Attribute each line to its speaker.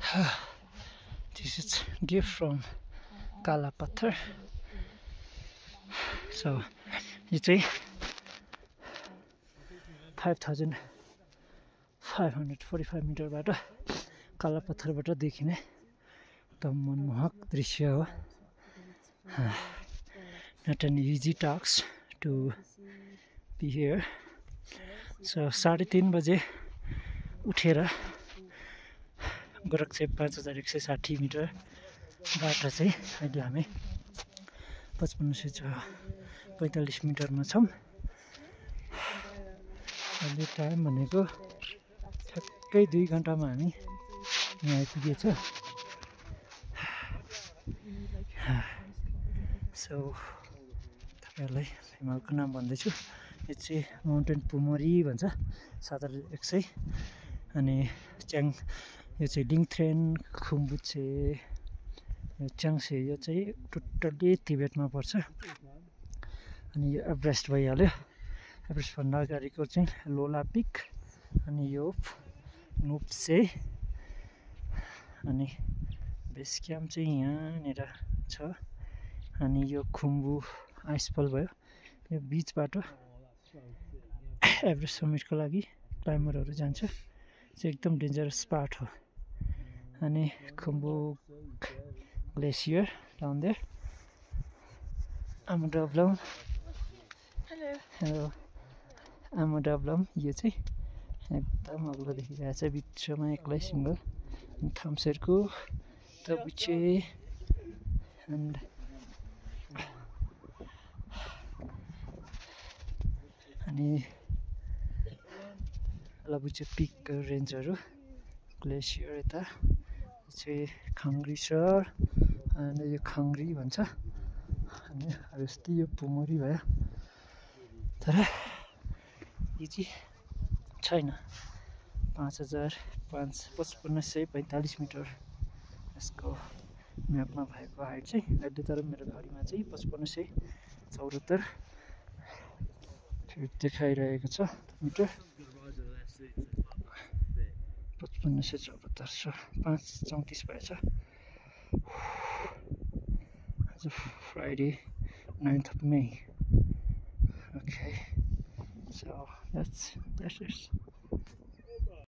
Speaker 1: This is gift from Kala Pathar. So यो चाहिँ 5545 मिटरबाट काला पत्थरबाट देखिने एकदम मनमोहक दृश्य हो. Not an easy task to be here. So 3:30 बजे उठेर गोरखचेप 5160 मिटरबाट चाहिँ अहिले हामी 5545 मिटरमा छौँ. अहिले टाइम भनेको ठ्याक्कै 2 घन्टामा हामी यहाँ आइपुगेछ. सो तपाईँहरूलाई हिमालको नाम भन्दैछु. यो चाहिँ माउन्टेन पुमरी भन्छ, 7100. अनि यो चाहिँ लिङथ्रेन, खुम्बुचे, यो च्याङ्से, यो चाहिँ टोटल्ली तिबेटमा पर्छ. अनि यो एभरेस्ट भइहाल्यो. एभरेस्टभन्दा अगाडिको चाहिँ लोला पिक, अनि यो नुप्से, अनि बेस क्याम्प चाहिँ यहाँनिर छ. अनि यो खुम्बु आइसफल भयो. यो बिचबाट एभरेस्ट समिटको लागि क्लाइम्बरहरू जान्छ. चाहिँ एकदम डेन्जरस पार्ट हो. अनि Khumbu glacier down there. Ama Dablam, hello Ama Dablam. यो चाहिँ एकदम अग्लो देखिरहेको छ, बिचमा एक्लै सिङ्गल. थाम्सेरको तबुचे एन्ड अनि लबुचे पिक रेन्जहरू, ग्लेसियर यता. यो चाहिँ खाङ्ग्री सर, अनि यो खाङ्ग्री भन्छ. अनि जस्तै यो पुमरी भयो. तर इजी छैन. 5545 मिटर यसको म्यापमा भएको हाइट चाहिँ. अहिले तर मेरो घडीमा चाहिँ 5574 फिट देखाइरहेको छ मिटर. 5574 छ. 5:34 भएछ. आज Friday 9th of May. Okay, so that's it.